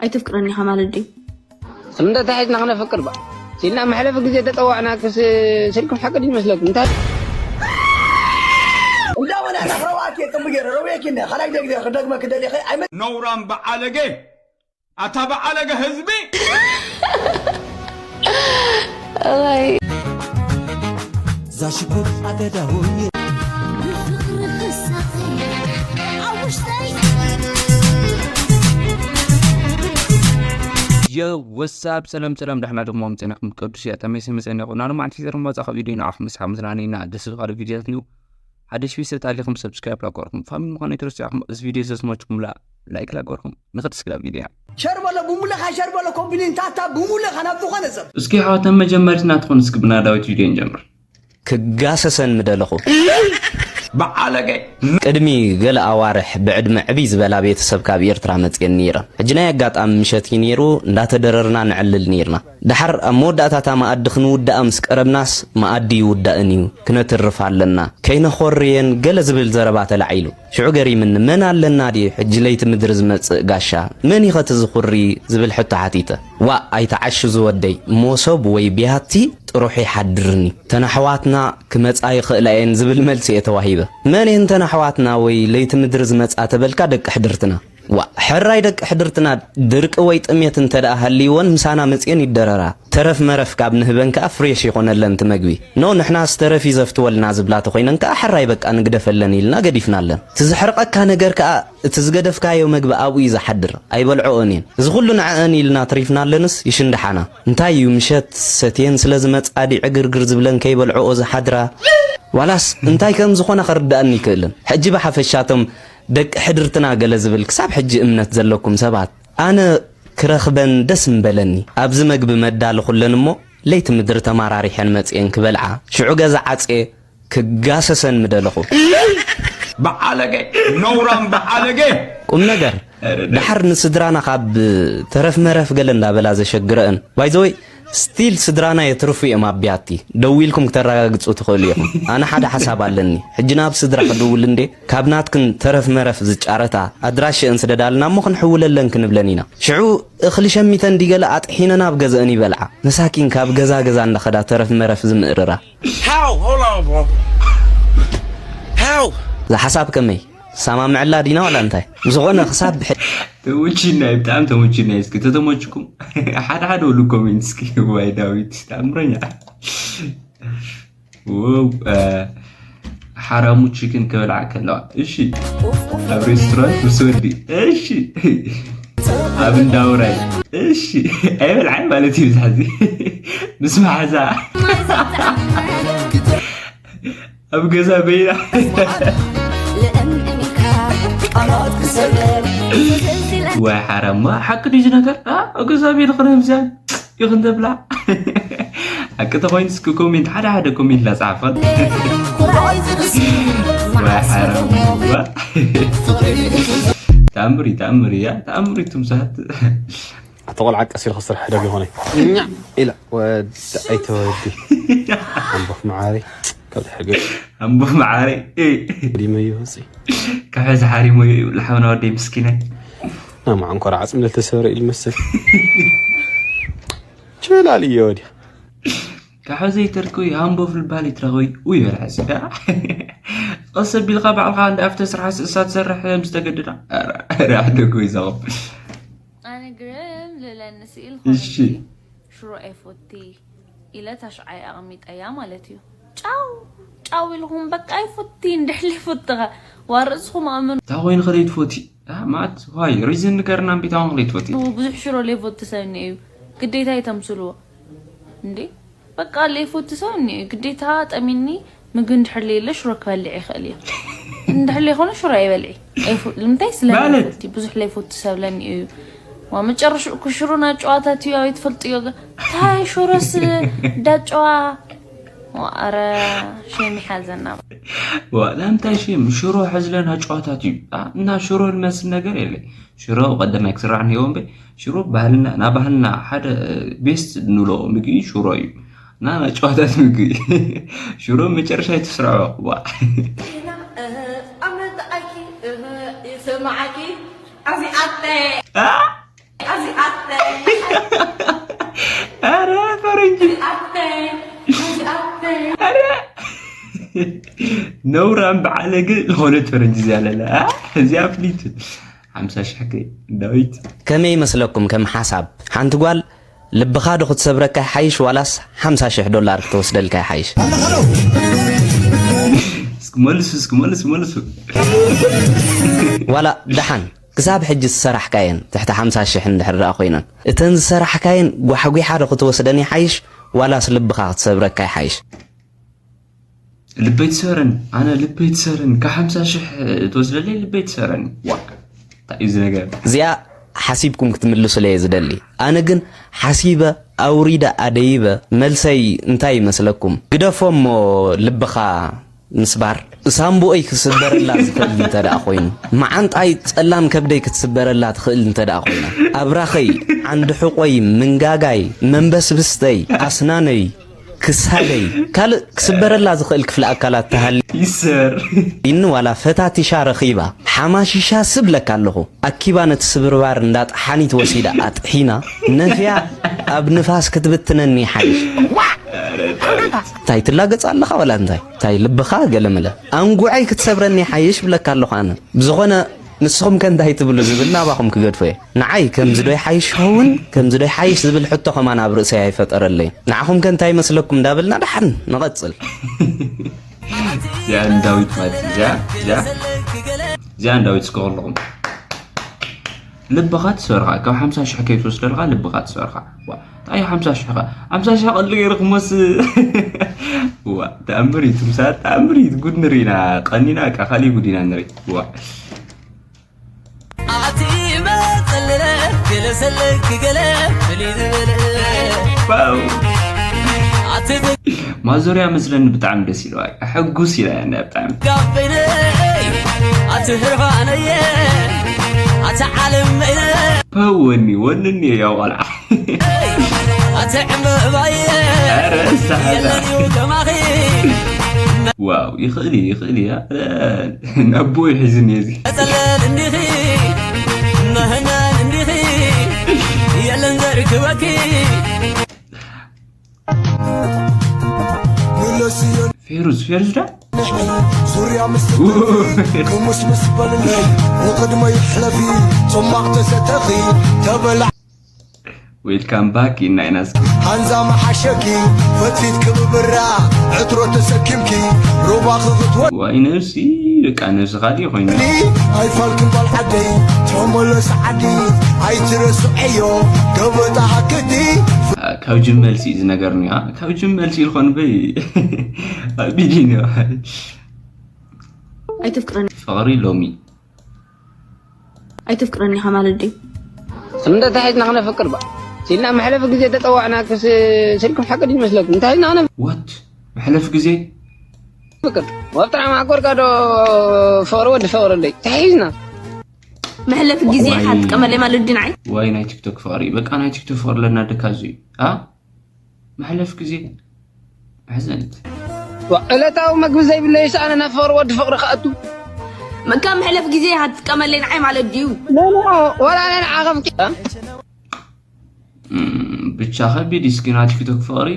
ኣይተፍቅረኒ ኢኻ ማለት ድዩ? ስለምንታይ ተታሒዝና ክነፍቅር ባ ሲልና መሕለፊ ግዜ ተፀዋዕናክስ ስልኩም ሓቂ ድዩ ይመስለኩም እንታይ እንዳበላ ናፍረዋት እየ ጽምብ ገይረ ረውየኪ እነ ካልኣይ ደግደ ክደግመ ክደሊ ኸ ኣይመ ነውራም በዓለጌ ኣታ በዓለገ ህዝቢ ዛሽኩር ኣገዳሁኝ የወሳብ ሰላም ሰላም ዳሕና ድማ ምፅናኹም ቅዱስ እያ ተመይሰ መፀና ቁና ድማ ዓንቲ ዘርማ ፃኸ ቪዲዮ ንዓኹም ምስሓ ምዝናነይና ደስ ዝኻሉ ቪዲዮታት ንዩ ሓደ ሽቢ ሰብ ታሊኹም ሰብስክራይብ ላገርኩም ፋሚሊ ምዃኑ ይትረስያኹም እዚ ቪዲዮ ዘስማችኩምላ ላይክ ላገርኩም ንኽድ ስክላ ቪዲዮ ሸር በሎ ብሙለኻ ሸር በሎ ኮምፕሊን ታታ ብሙለኻ ናብ ዝኾነ ሰብ እስኪ ሓወተን መጀመሪት ናትኹን እስኪ ብና ዳዊት ቪዲዮ ንጀምር ክጋሰሰን ምደለኹ በዓለገ ቅድሚ ገለ ኣዋርሕ ብዕድመ ዕብይ ዝበላ ቤተሰብ ካብ ኤርትራ መፅየን ነይረን ሕጂ ናይ ኣጋጣሚ ምሸት እዩ ነይሩ እንዳተደረርና ንዕልል ነይርና ደሓር ኣብ መወዳእታታ መኣዲ ክንውዳኣ ምስ ቀረብናስ መኣዲ ይውዳእን እዩ ክነትርፍ ኣለና ከይነኾርየን ገለ ዝብል ዘረባ ተላዒሉ ሽዑ ገሪምኒ መን ኣለና ድዩ ሕጂ ለይቲ ምድሪ ዝመጽእ ጋሻ መን ኢኸ እቲ ዝኹሪ ዝብል ሕቶ ሓቲተ ዋእ ኣይትዓሹ ዝወደይ ሞሶብ ወይ ቢያቲ ጥሩሕ ይሓድርኒ ተን ኣሕዋትና ክመጻ ይኽእላ እየን ዝብል መልሲ እየ ተዋሂበ መን እየን ተን ኣሕዋትና ወይ ለይቲ ምድሪ ዝመጻ ተበልካ ደቂ ሕድርትና ዋእ ሕራይ ደቂ ሕድርትና ድርቂ ወይ ጥሜት እንተ ደኣ ሃልይወን ምሳና መጽየን ይደረራ ተረፍ መረፍ ካብ ንህበን ከኣ ፍሬሽ ይኾነለን እቲ መግቢ ኖ ንሕናስ ተረፍ እዩ ዘፍትወልና ዝብላ ተኾይነን ከኣ ሕራይ በቃ ንግደፈለን ኢልና ገዲፍናለን እቲ ዘሕርቐካ ነገር ከኣ እቲ ዝገደፍካዮ መግቢ ኣብኡ እዩ ዝሓድር ኣይበልዖኦን እየን እዚ ኩሉ ንዐአን ኢልና ኣትሪፍናለንስ ይሽንድሓና እንታይ እዩ ምሸት ሰትየን ስለ ዝመጽኣ ድዩ ዕግርግር ዝብለን ከይበልዖኦ ዝሓድራ ዋላስ እንታይ ከም ዝኾና ከርድኣኒ ይክእልን ሕጂ ብሓፈሻቶም ደቂ ሕድርትና ገለ ዝብል ክሳብ ሕጂ እምነት ዘለኩም ሰባት ኣነ ክረኽበን ደስ ምበለኒ ኣብዚ መግቢ መዳልኹለን እሞ ለይቲ ምድሪ ተማራሪሐን መፅኤን ክበልዓ ሽዑ ገዛ ዓፅየ ክጋሰሰን ምደለኹ በዓለገ ነውራም በዓለገ ቁም ነገር ደሓር ንስድራና ካብ ተረፍ መረፍ ገለ እንዳበላ ዘሸግረእን ባይዘወይ ስቲል ስድራና የትርፉ እዮም ኣብ ቢያቲ ደዊልኩም ክተረጋግፁ ትኽእሉ ኢኹም ኣነ ሓደ ሓሳብ ኣለኒ ሕጂ ናብ ስድራ ክድውል እንዴ ካብ ናትክን ተረፍ መረፍ ዝጫረታ ኣድራሽአን ስደዳልና እሞ ክንሕውለለን ክንብለን ኢና ሽዑ እኽሊ ሸሚተን ዲገለ ኣጥሒነን ኣብ ገዘአን ይበልዓ መሳኪን ካብ ገዛ ገዛ እንዳኸዳ ተረፍ መረፍ ዝምእርራ How? Hold on, bro. How? ዝሓሳብ ከመይ ሰማምዕላ ዲና ዋላ እንታይ ዝኾነ ክሳብ ተመችናይ ብጣዕሚ ተመችናይ እስኪ ተተመችኩም ሓደ ሓደ ወሉ ኮሜንት እስኪ ዋይ ዳዊት ተኣምረኛ ሓራሙ ቺክን ክበልዓ ከለዋ እሺ ኣብ ሬስቶራንት ምስ ወዲ እሺ ኣብ እንዳውራይ እሺ ኣይበልዓን ማለት እዩ ዝሓዚ ምስ መሓዛ ኣብ ገዛ በይና ዋይ ሓራማ ሓቂ ድዩ ነገር ኣብ ገዛ ቤት ኸነ ምዝያን ይኹን ተብላ ሓቂ ተኾይኑ እስኪ ኮሜንት ሓደ ሓደ ኮሜንት ላፀሓፈን ተኣምሪ ተኣምሪ እያ ተኣምሪ ትምሳት ኣቶ ቆልዓ ቀስ ኢልካ ስራሕ ሕደግ ይኾነ እኛ ኢላ ወዲ ኣይተወዲ ኣምቦፍ መዓሪ ካብ ሕገ ኣምቦፍ መዓሪ ዲመ ይወፂ ካብ ሕዚ ሓሪሞ እዩ ለሓውና ወደይ ምስኪነ ናማ ዕንኮራ ዓፅሚ ለተሰበረ ኢሉ መስል ችላል እየ ወዲያ ካብ ዘይተርኩ ኣምቦፍ ልባል ይትረኸይ ውይ በልሐስ ቀስ ቢልካ ባዕልካ እንደ ኣብተ ስራሕ ስእሳ ትሰርሕ ምስ ተገድዳ ራሕደጎ ይዛኸብ ኣነ ግርም ልለኒ ስኢል እሺ ሽሮ ኣይፎቲ ኢለ ታሽዓይ ኣቕሚጠያ ማለት እዩ። ጫው ጫው ኢልኹም በቃ ኣይፎቲ እንድሕሊ ይፎትኻ ዋርእስኹም ኣመኑ። እንታይ ኮይኑ ከደይ ትፎቲ? ማት ዋይ ሪዝን ንገርና እምቢታውን ከደይ ትፎቲ? ብዙሕ ሽሮ ለይፎቲ ሰብ እኒአ እዩ ግዴታ የተምስልዎ እንዴ በቃ ለይፎቲ ሰብ እኒአ እዩ ግዴታ ጠሚኒ ምግቢ እንድሕር ለየለ ሽሮ ክበልዕ ይኽእል እየ። እንድሕር ለይኮነ ሽሮ ኣይበልዒ። ኣይፉ- ንምንታይ ስለ ማለት? ለይፎቲ ብዙሕ ለይፎቲ ሰብ ለኒኡ እዩ። ዋ መጨረሽኡ እኮ ሽሮ ናጨዋታት እዩ ኣበይ ትፈልጥዮ ገ- ታይ ሽሮስ ዳጨዋ። ዋ፣ ኣረ ሸም ይሓዘና። ዋላ እንታይ ሽም ሽሮ ሕዝለና ጨዋታት እዩ ኣ፣ እና ሽሮ ልመስል ነገር የለ ሽሮ ቀደማይ ክስራሕ ነይዎ እምበይ ሽሮ ባህልና ናብ ባህልና ሓደ ቤስት ንብሎ ምግቢ ሽሮ እዩ እና ጨዋታት ምግቢ ሽሮ መጨረሻ ይትስርዖ ዋ ኣመጣኣኪ ይስማዓኪ ኣዚኣተ ኣ፣ ኣዚኣ ኧረ ፈረንጂ፣ ኧረ ነውራም በዓለገ ዝኾነት ፈረንጂ እዚኣ ለላ። አ? እዚኣ ፍሊት። ሓምሳ ሽሕ ከ ዳዊት። ከመይ ይመስለኩም ከም ሓሳብ? ሓንቲ ጓል ልብኻ ዶ ክትሰብረካ ይሓይሽ ዋላስ ሓምሳ ሽሕ ዶላር ክትወስደልካ ይሓይሽ? እስኪ መልሱ፣ እስኪ መልሱ፣ መልሱ። ዋላ ደሓን ክሳብ ሕጂ ዝሰራሕካየን ትሕቲ ሓምሳ ሽሕ እንድሕር ደኣ ኮይነን፣ እተን ዝሰራሕካየን ጓሕጒሓ ዶ ክትወስደን ይሓይሽ ዋላስ ልብኻ ክትሰብረካ ይሓይሽ? ልበይ ትሰብረን፣ ኣነ ልበይ ትሰብረን። ካብ ሓምሳ ሽሕ ትወስደለይ ልበይ ትሰብረን። ዋ፣ እንታይ እዩ እዚ ነገር? እዚኣ ሓሲብኩም ክትምልሱለይ እየ ዝደሊ። ኣነ ግን ሓሲበ፣ ኣውሪደ፣ ኣደይበ፣ መልሰይ እንታይ ይመስለኩም? ግደፎ እሞ ልብኻ ምስባር። ሳምቡኦይ ክስበረላ ዝኽእል እንተ ደኣ ኮይኑ፣ መዓንጣይ ጸላም ከብደይ ክትስበረላ ትኽእል እንተ ደኣ ኮይና፣ ኣብራኸይ፣ ዓንዲ ሕቖይ፣ ምንጋጋይ፣ መንበስብስተይ፣ ኣስናነይ፣ ክሳደይ፣ ካልእ ክስበረላ ዝኽእል ክፍለ ኣካላት ተሃልዩ ይሰር። ይኒ ዋላ ፈታቲሻ ረኺባ፣ ሓማሺሻ ስብለካ ኣለኹ። ኣኪባ ነቲ ስብርባር እንዳ ጠሓኒት ወሲዳ ኣጥሒና፣ ነፍያ ኣብ ንፋስ ክትብትነኒ ይሓይሽ። እንታይ ትላገጽ ኣለኻ ወላ እንታይ? እንታይ ልብኻ ገለመለ? ኣንጉዐይ ክትሰብረኒ ይሓይሽ ብለካ ኣለኹ ኣነ። ብዝኾነ ንስኹም ከ እንታይ ትብሉ ዝብል ናባኹም ክገድፎ እየ። ንዓይ ከምዚ ዶ ይሓይሽ ይኸውን? ከምዚ ዶ ይሓይሽ ዝብል ሕቶ ከማን ኣብ ርእሰይ ኣይፈጠረለይን። ንዓኹም ከ እንታይ ይመስለኩም እንዳበልና ደሓን ንቐጽል። እዚኣ ንዳዊት ማለት እዩ። እዚኣ፣ እዚኣ፣ እዚኣ ንዳዊት እስከ ከለኹም። ልብኻ ትሰርኻ፣ ካብ ሓምሳ ሽሕ ከይትወስደልካ ልብኻ ትሰርኻ። ዋ፣ እንታይ ሓምሳ ሽሕ ኸ? ሓምሳ ሽሕ ቀልዲ ገይርኩሞስ። ዋ፣ ተኣምር እዩ፣ ትምሳል ተኣምር እዩ። ጉድ ንርኢ ኢና፣ ቀኒና፣ በቃ፣ ካሊእ ጉድ ኢና ንርኢ። ዋ። ኣቲ መጸለለ፣ ገለ ሰለክ፣ ገለ ፍልይ ዝበለ። ዋው። ኣቲ ማዞርያ መስለኒ ብጣዕሚ ደስ ኢልዋ። ሕጉስ ኢላ እያ እንዳ ብጣዕሚ። ጋበይነይ፣ ኣቲ ህርፋነየ፣ ኣቲ ዓለም በይነ። ፐው ወኒ፣ ወንኒ ያው ቆልዓ። ኣቲ ዕምበባየ፣ ኧረ ሳሕላ። የለን እዩ ከማኺ። ዋው፣ ይኽእል እዩ፣ ይኽእል እዩ። ኧረ፣ ናቦ ይሒዝኒ እዚ። መጸለል እንዲኺ፣ መህነን እንዲኺ፣ የለን ዘርክበኪ። ፌሩዝ፣ ፌሩዝ ዳ? ዙርያ ምስ ክሙስ ምስ በልኒ፣ ንቕድመይ ሕለፊ፣ ጽማቕ ተሰተኺ፣ ተበላ። ዌልካም ባክ ኢና ኢና እስኪ። ሃንዛ መሓሸኪ፣ ፈትፊት ክብብራ፣ ዕትሮ ተሰኪምኪ፣ ሩባ ክኽትወ- ዋይ ነብሲ፣ በቃ ነብሲ ካሊእ ኮይኑ። ኣይፋልክን ጓል ዓደይ፣ ተመለስ ዓዲ፣ ኣይትረስዐዮ፣ ገበጣ ሃክቲ። ካብ ጅም መልሲ እዩ ዝነገርኒ፣ ኣ? ካብ ጅም መልሲ ኢልኮን በይ። ኣቢዲን እዩ። ኣይትፍቅረኒ። ፍቕሪ ሎሚ። ኣይትፍቅረኒ ኢኻ ማለት ድዩ? እንደ እንታይ ሒዝና ክነፍቅር ባ? ሲልና መሕለፊ ግዜ ተጸዋዕና ክስ-፣ ስልኩም ሓቂ ድዩ ይመስለኩም? እንታይ ሒዝና ክነፍ-? ዋት? መሕለፊ ግዜ? ፍቅር። ወጥራ ማዕቆርካ ዶ ፍቅሪ ወዲ ፍቅሪ እንደይ? እንታይ ሒዝና? መሕለፊ ግዜ ዋይ። ኢኻ ትጥቀመለይ ማለት ድዩ ንዓይ? ዋይ ናይ ቲክቶክ ፍቅሪ። በቃ ናይ ቲክቶክ ፍቅሪ ለና ደካ እዚ። ኣ? መሕለፊ ግዜ። መሕዘንት። ዋ፣ ዕለታዊ መግቢ ዘይብለይስ ኣነ ናብ ፍቅሪ ወዲ ፍቅሪ ክኣቱ? መካ መሕለፊ ግዜ ኢኻ ትጥቀመለይ ንዓይ ማለት ድዩ? ኖ፣ ኖ፣ ወላ ኣነ ንዓኸም ኪ-፣ እ? እም፣ ብቻ ከቢድ እስኪ ናይ ቲክቶክ ፍቅሪ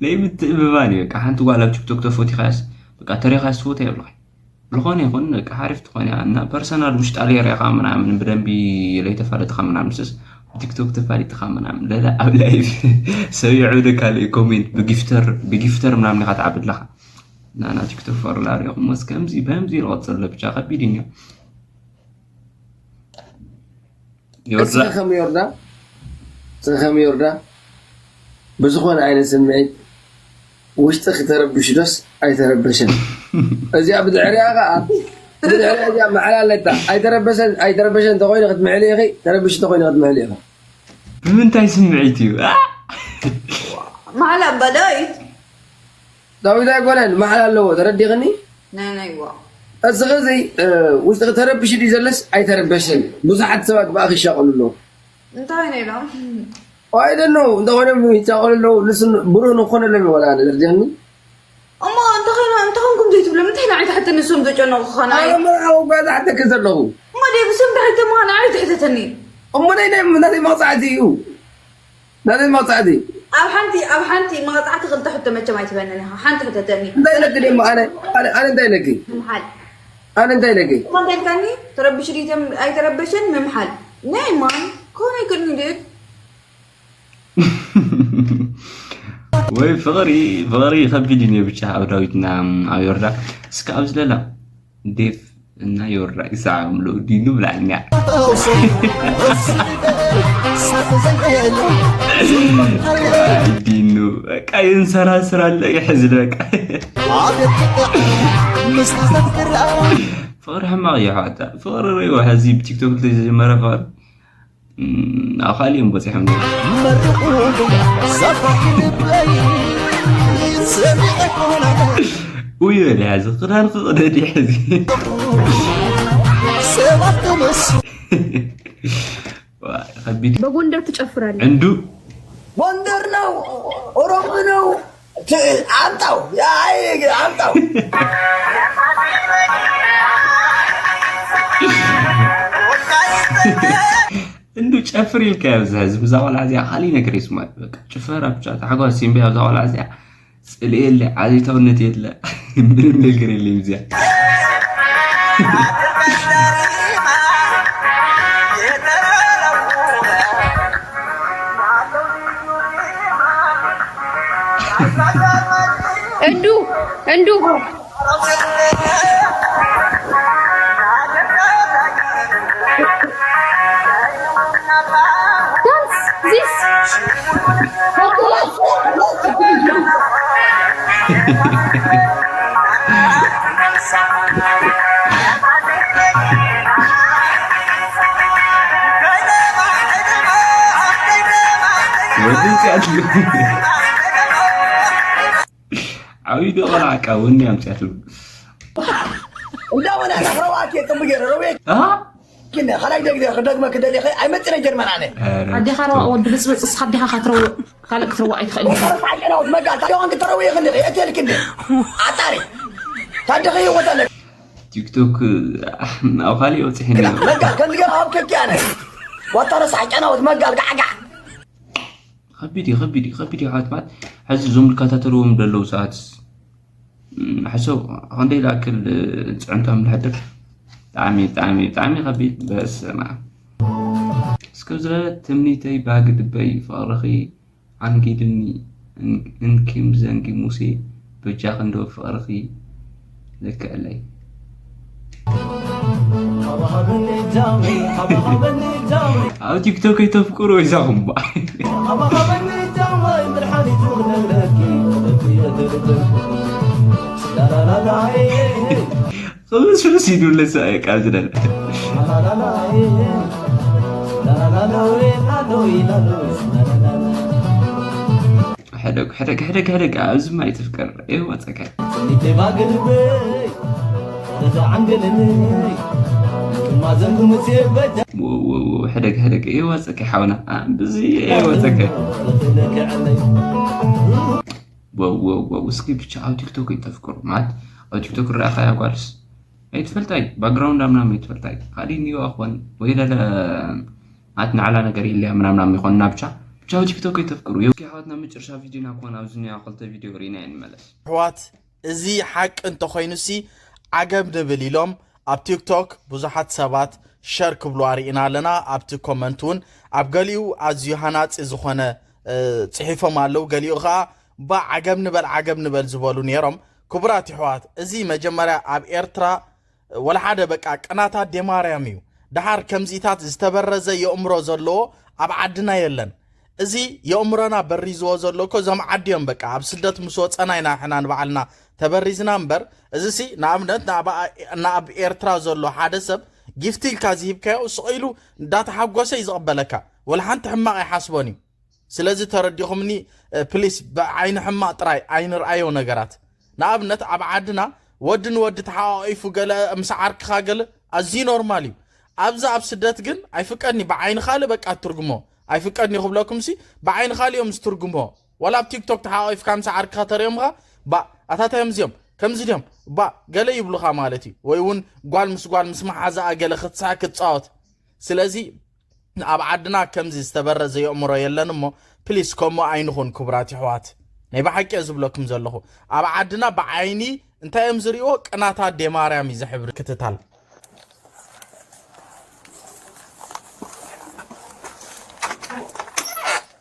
ናይ ምትእምማን እዩ። በቃ ሓንቲ ጓል ኣብ ቲክቶክ ተፈቲኻያስ፣ በቃ ተሪኻያስ ትፈትያ ይብልኻ። ዝኾነ ይኹን በቃ ሓሪፍ ትኾን እያ። እና ፐርሰናል ውሽጣ ሌርያኻ ምናምን ብደንቢ ለይተፋለጥኻ ምናምን ስስ ብቲክቶክ ተፋሊጥኻ ምናምን ለለ ኣብ ላይቭ ሰብ ይዕብደካ ለይ ኮሜንት ብጊፍተር፣ ብጊፍተር ምናምን ኢኻ ትዓብድ ለኻ። እና ናይ ቲክቶክ ፍቅሪ ላርዮኹም ወስ ከምዚ በምዚ ልቐጽለ ብቻ ከቢድ እዩ። ዮርዳ። እስኺ ከም ዮርዳ፣ እስኺ ከም ዮርዳ ብዝኾነ ዓይነት ስምዒት ውሽጥኺ ተረቢሹ ዶስ ኣይተረበሸን? እዚኣ ብድሕሪኣ ኸዓ፣ ብድሕሪኣ እዚኣ ማዕላ ኣለታ። ኣይተረበሰን፣ ኣይተረበሸን እንተኾይኑ ክትምዕሊ ኢኺ፣ ተረቢሹ እንተኾይኑ ክትምዕሊ ኢኺ። ብምንታይ ስምዒት እዩ? ኣ! ማዕላ እባ ዳዊት። ዳዊት ኣይኮነን፣ ማዕላ ኣለዎ። ተረዲኽኒ? ናይ፣ ናይ፣ ዋ። እስኺ እዚ፣ እ፣ ውሽጥኺ ተረቢሹ ድዩ ዘለስ ኣይተረበሸን? ብዙሓት ሰባት ብኣኺ ይሻቐሉ ኣለዉ። እንታይ ነይሮም? I don't know። እንተኾነ ይሻቐሉ ኣለዉ። ንሱ ብሩህ ንኾነ ኣለኒ ወላ ኣነ፣ ተረዲኽኒ? እሞ እንተኾይኑ፣ እንተኾንኩም ዘይትብሎም፣ እንታይ ንዓይ ትሓተኒ ንሶም ዘጨነቑኻ ንዓይ? ኣነ መርዓዊ እኳ ዝሓተኪ ዘለኹ። እሞ ደይ ብስም እንታይ ተምሃ ንዓይ ትሕተተኒ? እሞ ናይ ናይ ናተይ መቕጻዕቲ እዩ። ናተይ መቕጻዕቲ ኣብ ሓንቲ ኣብ ሓንቲ መቕጻዕቲ ክልተ ሕቶ መቸም ኣይትበንን ኢኻ። ሓንቲ ሕቶ ተኒ እንታይ ኢለኪ ደሞ ኣነ ኣነ ኣነ እንታይ ኢለኪ ምምሓል ኣነ እንታይ ኢለኪ እኮ እንታይ ኢልካኒ? ተረብሽ ድዩ ተም- ኣይተረበሸን ምምሓል ናይ ማን ኮነ ይክልኒ ድዩ? ወይ ፍቕሪ ፍቕሪ ከቢድ እዩ ብቻ ኣብ ዳዊትና ኣብ ዮርዳ እስከ ኣብ ዝለላ ዴፍ እና ዮርዳ ይሰዓምሉ ዲኑ ብላኛ ዲኑ በቃ ይንሰራስር ኣሎ ይሕዝን በቃ ፍቕሪ ሕማቕ እዩ ኣሕዋት ፍቕሪ ርእይዎ ሕዚ ብቲክቶክ ዝተጀመረ ፍቕሪ ኣብ ካልእ እዮም በፂሖም ውይ በል ሕዚ ክዳን ክቕደድ እዩ ሕዚ ከቢድ በጎንደር ትጨፍራለህ። እንዱ ጎንደር ነው ኦሮሞ ነው አምጣው አምጣው እንዱ ጨፍር ኢልካ ኣብዚ ህዝቢ እዛ ቆልዓ እዚኣ ካሊእ ነገር ይስማዕ በቃ ጭፈራ ብቻ ታሕጓስ ሲምቢ ኣብዛ ቆልዓ እዚኣ ጽልኢ የለ ዓሌታውነት የለ ምንም ነገር የለ እዚኣ እንዱ እንዱ ዓብዩ ዶ ቆልዓ ቃ ወኒ ኣምፅኣትሉ እንዳወላ ረዋት የጥሙ ገይረ ረዌ ክንደ ካልኣይ ደግመ ክደሊ ኣይመፅነ ጀርመን ኣነ ኣዴኻ ረዋ ወዲ ብፅብፅ እስኻ ኣዴኻ ካትረው ካልእ ክትረዋ ኣይትኽእል ጨናውት መጋል ታዲዋን ክተረዊ ይኽእል እየ እትል ክንደ ኣጣሪ ታደኸ ይወታለ ቲክቶክ ኣብ ካሊእ ወፅሕኒ መጋል ከምዚ ገር ሃብከኪ ኣነ ዋታ ረሳሕ ጨናውት መጋል ጋዕጋዕ ከቢድ እዩ ከቢድ እዩ ከቢድ እዩ ሓትማት ሕዚ እዞም ልከታተልዎም ዘለዉ ሰባት ሓሰው ክንደይ ዝኣክል ፅዕንቶም ዝሕድር ብጣዕሚ ብጣዕሚ ብጣዕሚ ከቢድ በስመ እስከ ዝበለ ትምኒተይ ባግ ድበይ ፍቕርኺ ዓንጊልኒ እንኪም ዘንጊ ሙሴ በጃኺ እንዶ ፍቕርኺ ለክዐለይ ኣብ ቲክቶክ ኣይተፍቅሩ ወይዛኹም ፍልስፍልስ ይዱለ ሰብኣይ ቃል ዝደለ ሕደግ ሕደግ ሕደግ ሕደግ ኣብዚ ማይ ትፍቅር ይወፀካ ሕደግ ሕደግ ይወፀካ ሓውና ብዚ ይወፀካ ወው ወው ወው እስኪ ብቻ ኣብ ቲክቶክ ይጠፍቅሩ ማለት ኣብ ቲክቶክ ርኣኻያ ጓልስ ኣይትፈልጣይ ባክግራውንዳ ምናምን ኣይትፈልጣይ ካሊእ ኒዋ ኮን ወይ ለለ ማለት ንዓላ ነገር ኢልያ ምናምናም ይኾንና ብቻ ብቻ ኣብ ቲክቶክ ኣይተፍቅሩ እስኪ ኣሕዋትና መጨረሻ ቪዲዮና ኮን ኣብዚ ኒዋ ክልተ ቪዲዮ ርኢና ንመለስ ኣሕዋት እዚ ሓቂ እንተኾይኑሲ ዓገብ ንብል ኢሎም ኣብ ቲክቶክ ብዙሓት ሰባት ሸር ክብሉዋ ርኢና ኣለና ኣብቲ ኮመንት እውን ኣብ ገሊኡ ኣዝዩ ሃናፂ ዝኾነ ፅሒፎም ኣለዉ ገሊኡ ከዓ እባ ዓገብ ንበል ዓገብ ንበል ዝበሉ ነይሮም። ክቡራት ይሕዋት፣ እዚ መጀመርያ ኣብ ኤርትራ ወላ ሓደ በቃ ቅናት ኣዴ ማርያም እዩ። ደሓር ከምዚታት ዝተበረዘ የእምሮ ዘለዎ ኣብ ዓድና የለን። እዚ የእምሮና በሪዝዎ ዘሎ እኮ እዞም ዓዲ እዮም በቃ ኣብ ስደት ምስ ወፀና ኢና ሕና ንባዕልና ተበሪዝና እምበር እዚሲ ንኣብነት ንኣብ ኤርትራ ዘሎ ሓደ ሰብ ጊፍቲ ኢልካ ዝሂብካዮ ስቕ ኢሉ እንዳተሓጎሰ እዩ ዝቕበለካ። ወላ ሓንቲ ሕማቕ ኣይሓስቦን እዩ። ስለዚ ተረዲኹምኒ ፕሊስ ብዓይኒ ሕማቕ ጥራይ ኣይንርኣዮ ነገራት ንኣብነት ኣብ ዓድና ወዲ ንወዲ ተሓቋቒፉ ገለ ምስ ዓርክኻ ገለ ኣዝዩ ኖርማል እዩ ኣብዚ ኣብ ስደት ግን ኣይፍቀድኒ ብዓይኒ ካልእ በቃ ትርጉሞ ኣይፍቀድኒ ክብለኩም ሲ ብዓይኒ ካልእ እዮም ዝትርጉሞ ዋላ ኣብ ቲክቶክ ተሓቋቒፍካ ምስ ዓርክኻ ተሪኦምኻ ባ ኣታታዮም እዚኦም ከምዚ ድዮም ባ ገለ ይብሉኻ ማለት እዩ ወይ እውን ጓል ምስ ጓል ምስ መሓዛኣ ገለ ክትስሐ ክትፃወት ስለዚ ኣብ ዓድና ከምዚ ዝተበረዘ የእምሮ የለን እሞ ፕሊስ ከምኡ ኣይንኹን ክቡራት ይሕዋት። ናይ ብሓቂ እየ ዝብለኩም ዘለኹ። ኣብ ዓድና ብዓይኒ እንታይ እዮም ዝርእይዎ? ቅናታ ኣዴ ማርያም እዩ ዝሕብሪ ክትታል።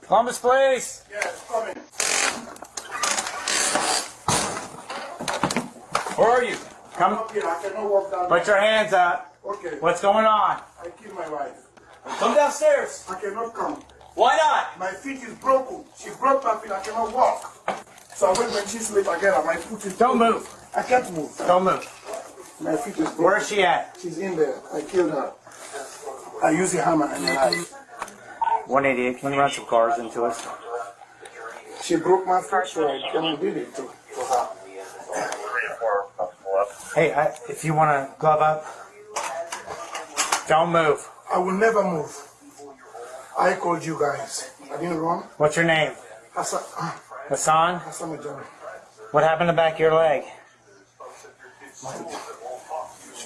Columbus Police! Where are you? Come, Up here, I cannot walk down. Put your hands up. Okay, What's going on? I killed my wife. Come downstairs. I cannot come. Why not? My feet is broken. She broke my feet. I cannot walk. So I went when she sleep again. My foot is Don't broken. Move. I can't move. Don't move. My feet is broken. Where's she at? She's in there. I killed her. I used a hammer and a knife. One eighty-eight, can you run some cars into us? She broke my foot, so I came and did it to, to her. Hey, I, if you want to glove up, don't move. I will never move. I called you guys. I didn't run. What's your name? Hassan, Hassan? Hassan Major. What happened to the back of your leg?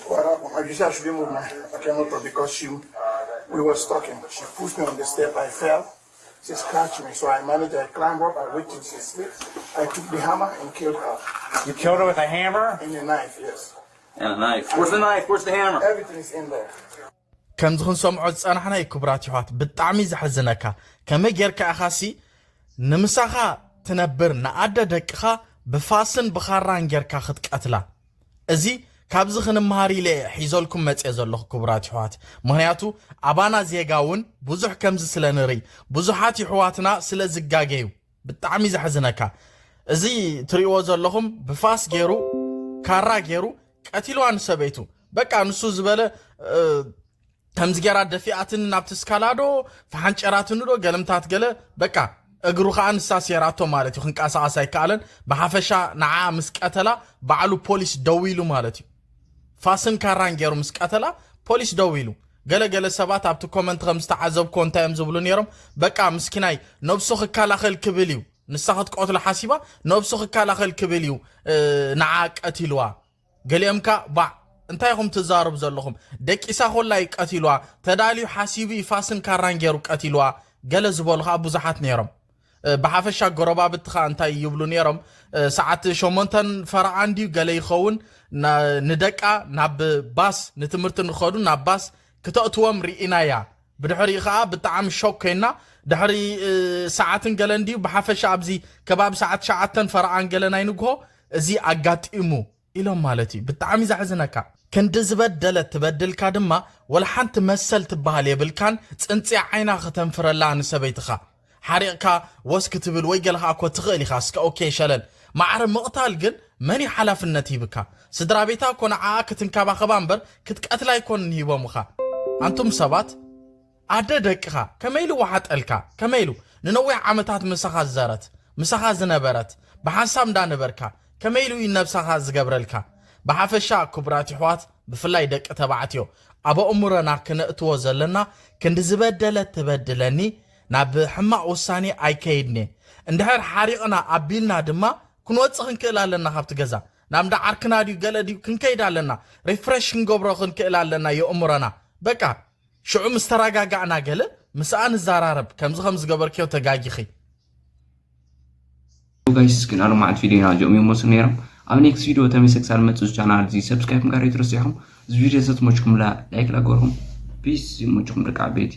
What happened? I just actually moved my, I cannot talk because she, we were talking. She pushed me on the step. I fell. She scratched me. So I managed. I climbed up. I waited. She slept. I took the hammer and killed her. You killed her with a hammer? And a knife, yes. And a knife. Where's the knife? Where's the hammer? Everything is in there. ከምዚ ክንሰምዖ ዝጸናሕና እዩ ክቡራት ይሕዋት። ብጣዕሚ ዘሕዝነካ። ከመይ ጌርካ ኢኻሲ ንምሳኻ ትነብር ንኣደ ደቅኻ ብፋስን ብኻራን ጌርካ ክትቀትላ? እዚ ካብዚ ክንምሃር ኢለ እየ ሒዘልኩም መጽየ ዘለኹ ክቡራት ይሕዋት። ምኽንያቱ ኣባና ዜጋ እውን ብዙሕ ከምዚ ስለ ንርኢ፣ ብዙሓት ይሕዋትና ስለ ዝጋገዩ፣ ብጣዕሚ ዘሕዝነካ። እዚ ትርእይዎ ዘለኹም ብፋስ ገይሩ፣ ካራ ገይሩ ቀቲልዋ ንሰበይቱ። በቃ ንሱ ዝበለ ከምዚ ገይራ ደፊኣትኒ ናብቲ ስካላዶ፣ ፈሓንጨራትኒ ዶ ገልምታት ገለ። በቃ እግሩ ከዓ ንሳ ሴራቶ ማለት እዩ። ክንቀሳቐስ ኣይከኣለን። ብሓፈሻ ንዓ ምስ ቀተላ ባዕሉ ፖሊስ ደዊሉ ማለት እዩ። ፋስን ካራን ገይሩ ምስ ቀተላ ፖሊስ ደዊሉ። ገለ ገለ ሰባት ኣብቲ ኮመንት ከም ዝተዓዘብኮ እንታይ እዮም ዝብሉ ነይሮም? በቃ ምስኪናይ ነብሱ ክከላኸል ክብል እዩ፣ ንሳ ክትቀትሎ ሓሲባ ነብሱ ክከላኸል ክብል እዩ ንዓ ቀቲልዋ። ገሊኦም ከኣ ባዕ እንታይ ኢኹም ትዛረቡ ዘለኹም? ደቂሳ ኮላ እዩ ቀቲልዋ፣ ተዳልዩ ሓሲቡ እዩ ፋስን ካራን ገይሩ ቀቲልዋ ገለ ዝበሉ ከኣ ብዙሓት ነይሮም። ብሓፈሻ ጎረባብቲ ከኣ እንታይ ይብሉ ነይሮም? ሰዓት ሸሞንተን ፈረቓን ድዩ ገለ ይኸውን፣ ንደቃ ናብ ባስ ንትምህርቲ ንኸዱ ናብ ባስ ክተእትዎም ርኢናያ። ብድሕሪኡ ከኣ ብጣዕሚ ሾክ ኮይና፣ ድሕሪ ሰዓትን ገለን ድዩ ብሓፈሻ ኣብዚ ከባቢ ሰዓት ሸዓተን ፈረቓን ገለ ናይ ንግሆ እዚ ኣጋጢሙ ኢሎም ማለት እዩ። ብጣዕሚ ዘሕዝነካ። ክንዲ ዝበደለት ትበድልካ ድማ ወላ ሓንቲ መሰል ትበሃል የብልካን፣ ጽንጽያ ዓይና ከተንፍረላ ንሰበይትኻ ሓሪቕካ ወስ ክትብል ወይ ገለ ከኣ እኮ ትኽእል ኢኻ። እስከ ኦኬ ሸለል ማዕረ ምቕታል ግን መን እዩ ሓላፍነት ሂብካ? ስድራ ቤታ እኮ ንዓኣ ክትንከባኸባ እምበር ክትቀትላ ኣይኮንን ሂቦምኻ። ኣንቱም ሰባት ኣደ ደቅኻ ከመይ ኢሉ ወሓጠልካ? ከመይ ኢሉ ንነዊሕ ዓመታት ምሳኻ ዝዘረት ምሳኻ ዝነበረት ብሓንሳብ እንዳነበርካ ከመይ ኢሉ እዩ ነብሳኻ ዝገብረልካ? ብሓፈሻ ክቡራት ይሕዋት ብፍላይ ደቂ ተባዕትዮ ኣብ ኣእምሮና ክነእትዎ ዘለና ክንዲ ዝበደለት ትበድለኒ ናብ ሕማቕ ውሳኔ ኣይከይድን እየ። እንድሕር ሓሪቕና ኣቢልና ድማ ክንወጽእ ክንክእል ኣለና ካብቲ ገዛ። ናብ እንዳ ዓርክና ድዩ ገለ ድዩ ክንከይድ ኣለና። ሪፍሬሽ ክንገብሮ ክንክእል ኣለና የእምሮና። በቃ ሽዑ ምስ ተረጋጋእና ገለ ምስኣ ንዘራረብ። ከምዚ ከም ዝገበርክዮ ተጋጊኺ። ጋይስ ግን ኣሎማዓት ቪዲዮ ኢና ጆም ይመስሉ ነይሮም። ኣብ ኔክስት ቪዲዮ ተመልሰ ክሳብ መፅእ ቻናል እዚ ሰብስክራይብ ምግባር ኣይትረስዑ ኢኹም። እዚ ቪዲዮ ዘትመችኩምላ ላይክ ላገርኩም። ፒስ ይመችኩም ደቂ ዓበይቲ።